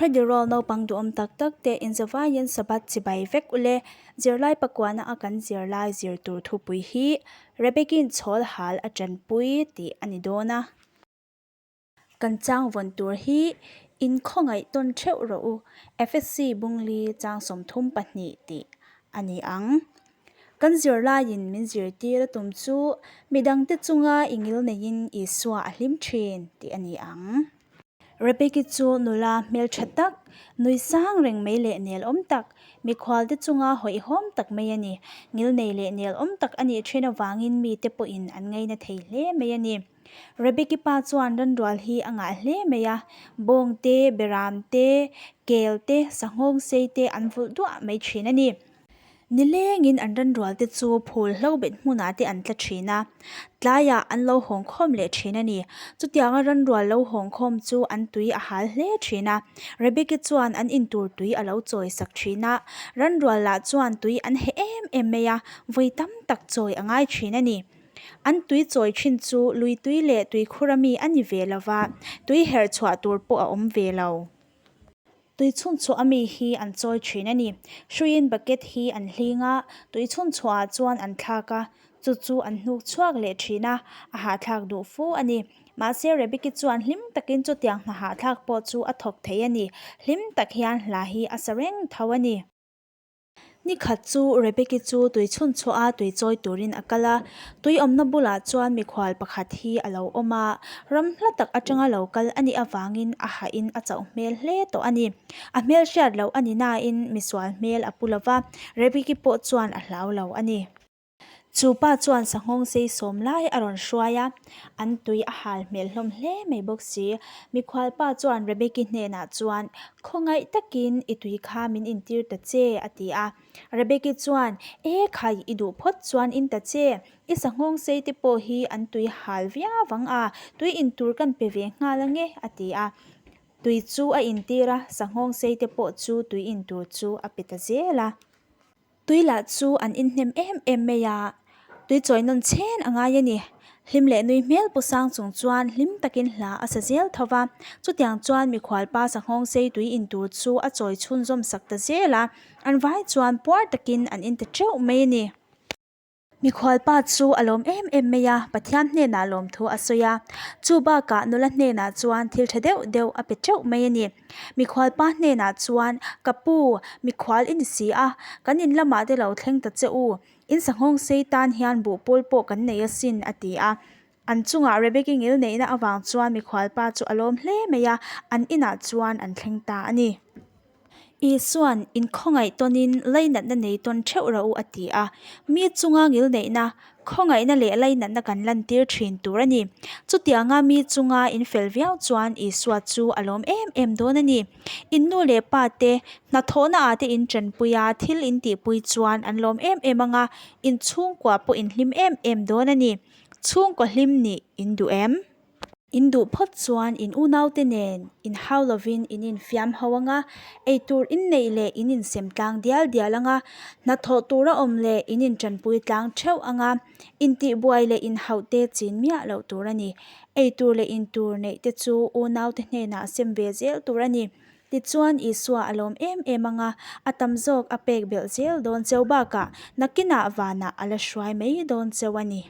Credit-roll naupang duhawm tak tak te inzavaiin Sabbath chibai vek ule. Zirlai pakuana a kan zirlai zir tur thupui hi Rebecca-i'n chhawl hal a tanpui tih a ni dawn a. Kan chang vawn tur hi inkhawngaih tawn theuh rawh u, Efesi Bungli chang 32 tih a ni ang. Kan zirlaiin min zirtir a tum chu midangte chunga i ngil neiin Isua a hlim thin tih a ni ang. Rebeki chu nula hmeltha tak, nui sang reng mai leh nel awm tak, mikhualte chunga hawihhawm tak mai a ni. Ngil nei leh nel awm tak a nih thin avangin mite pawhin an ngaina thei hle mai a ni. Rebeki pa chuan ranrual hi a ngah hle mai a, bawng te, beram te, kel te, sanghawng sei te an vulh duah mai thin a ni. Nilengin an ranrualte chu phul hlo bet hmunah te an tla thin a, tlaiah an lo hawng khawm leh thin a ni. Chutianga ranrual lo hawng khawm chu an tui a hal hle thin a, Rebeki chuan an intur tui a lo chawi sak thin a, ranrual lah chuan tui an heh em em mai a, vawi tam tak chawi a ngai thin a ni. An tui chawi thin chu lui tui leh tuikhur ami a ni ve lova, tui herh chhuah tur pawh a awm ve lo. Tui chhun chhuah ami hi an chawi thin a ni. Hruiin bucket hi an hling a, tui chhun chhuah ah chuan an thlak a, chu chu an hnuk chhuak leh thin a, a hahthlak duh fu a ni. Mahse Rebecca chuan hlim takin chutiang hna hahthlak pawh chu a thawk thei a ni. Hlim tak hian hla hi a sa reng tho a ni. Ni khat chu Rebeki chu tui chhun chhuah a tui chawi turin a kal a, tui awmna bulah chuan mikhual pakhat hi a lo awm a, ram hla tak atanga lo kal a nih avangin a hahin a chauh hmel hle tawh a ni. A hmel hriat loh a ni nain misual hmel a pu lova, Rebeki pawh chuan a hlau lo a ni. Chu pa chuan sanghawng sei sawm lai a rawn hruai a, an tui a hal hmel hlawm hle mai bawk si. Mikhual pa chuan Rebeki hnenah chuan, Khawngaih takin i tui kha min intir ta che, a ti a. Rebeki chuan, E khai, i duh phawt chuan in ta che. I sanghawng sei te pawh hi an tui hal viau vang a, tui intur kan pe ve nghal ange, a ti a. Tui chu a intir a, sanghawng sei te pawh chu tui intur chu a pe ta zel a. Tui lah chu an inhnem em em mai a, tui chawi nawn chhen a ngai a ni. Hlim leh nui hmel pu sang chung chuan hlim takin hla a sa zel tho va, chutiang chuan mikhual pa sanghawng sei tui in tur chu a chawi chhunzawm sak ta zel a, an vai chuan puar takin an in ta teuh mai a ni. Mikhual pa chu a lawm em em mai a, Pathian hnenah lawmthu a sawi a, chu bakah nula hnenah chuan thil tha deuh deuh a pe teuh mai a ni. Mikhual pa hnenah chuan, Ka pu, mikhual i ni si a, kan in lamah te lo thleng ta che u, in sanghawng sei tan hian buh pawl pawh kan nei asin, a ti a. An chungah Rebeki ngil neihna avang chuan mikhual pa chu a lawm hle mai a, an inah chuan an thleng ta a ni. Isua'n, Inkhawngaih tawnin lainatna nei tawn theuh rawh u a ti a. Mi chunga ngil neihna, khawngaihna leh lainatna kan lantir thin tur a ni. Chutianga mi chunga infel viau chuan Isua chu a lawm em em dawn a ni. In nu leh pa te, hnathawhna ah te in tanpui a, thil in tihpui chuan an lawm em em ang a, in chhungkua pawh in hlim em em dawn a ni. Chhungkaw hlim nih in duh em? In duh phawt chuan in unaute nen inhau lovin in infiam ho ang a, eitur inneih leh in insem tlang dial dial ang a, hnathawh tur a awm leh in intanpui tlang theuh ang a, intihbuai leh inhauh te chin miah loh tur a ni. Eitur leh intur neih te chu unaute hnenah sem ve zel tur a ni. Tichuan Isua a lawm em em ang a, a tam zawk a pek belh zel dawn cheu bakah nakinah vanah a la hruai mai dawn cheu a ni.